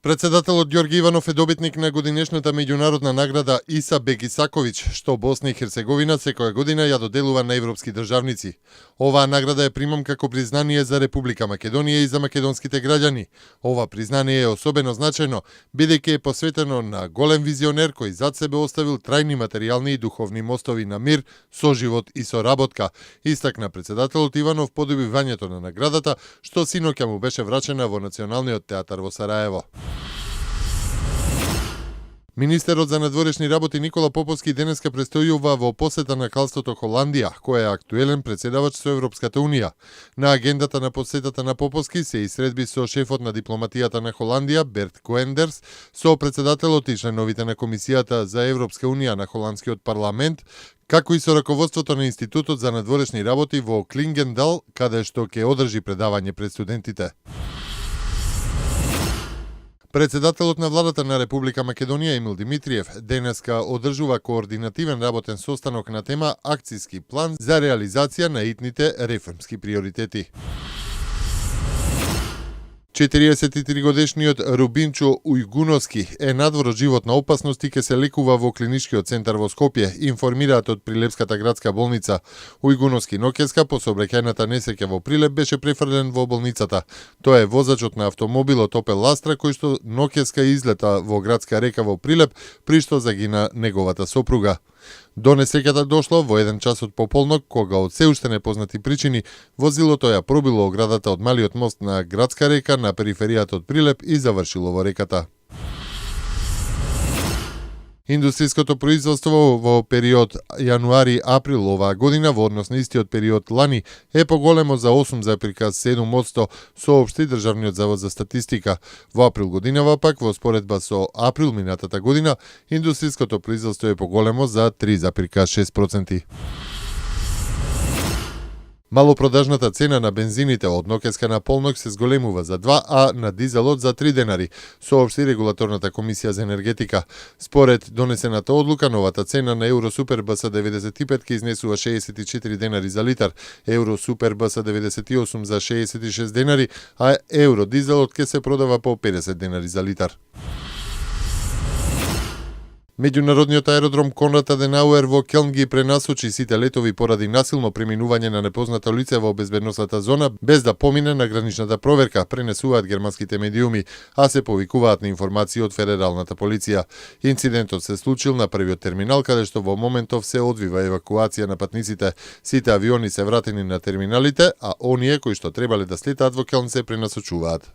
Председателот Ѓорги Иванов е добитник на годинешната меѓународна награда Иса Бегисаковиќ, што Босна и Херцеговина секоја година ја доделува на европски државници. Оваа награда е примам како признание за Република Македонија и за македонските граѓани. Ова признание е особено значајно, бидејќи е посветено на голем визионер кој зад себе оставил трајни материјални и духовни мостови на мир, соживот и соработка, истакна председателот Иванов по добивањето на наградата, што синоќа му беше врачена во Националниот театар во Сараево. Министерот за надворешни работи Никола Поповски денеска престојува во посета на кралството Холандија, кој е актуелен председавач со Европската Унија. На агендата на посетата на Поповски се и средби со шефот на дипломатијата на Холандија, Берт Коендерс, со председателот и членовите на Комисијата за Европска Унија на Холандскиот парламент, како и со раководството на Институтот за надворешни работи во Клингендал, каде што ќе одржи предавање пред студентите. Председателот на владата на Република Македонија Емил Димитриев денеска одржува координативен работен состанок на тема Акцијски план за реализација на итните реформски приоритети. 43-годишниот Рубинчо Ујгуновски е надвор од животна опасност и ке се лекува во клиничкиот центар во Скопје, информираат од Прилепската градска болница. Ујгуновски ноќеска по сообраќајната несреќа во Прилеп беше префрлен во болницата. Тој е возачот на автомобилот Опел Астра кој што ноќеска излета во градска река во Прилеп, при што загина неговата сопруга. До несреќата дошло во 1 часот пополнок, кога од се уште непознати причини возилото ја пробило оградата од малиот мост на градска река на периферијата од Прилеп и завршило во реката. Индустријското производство во период јануари-април оваа година во однос на истиот период лани е поголемо за 8,7%, соопшти Државниот завод за статистика. Во април годинава пак, во споредба со април минатата година, индустријското производство е поголемо за 3,6%. Малопродажната цена на бензините од ноќеска на полнок се зголемува за 2, а на дизелот за 3 денари, соопшти Регулаторната комисија за енергетика. Според донесената одлука, новата цена на Евросупер БС 95 ке изнесува 64 денари за литар, Евросупер БС 98 за 66 денари, а Евродизелот ке се продава по 50 денари за литар. Меѓународниот аеродром Конрад Аденауер во Келн ги пренасочи сите летови поради насилно преминување на непознато лице во безбедносната зона без да помине на граничната проверка, пренесуваат германските медиуми, а се повикуваат на информации од федералната полиција. Инцидентот се случил на првиот терминал, каде што во моментов се одвива евакуација на патниците. Сите авиони се вратени на терминалите, а оние кои што требале да слетаат во Келн се пренасочуваат.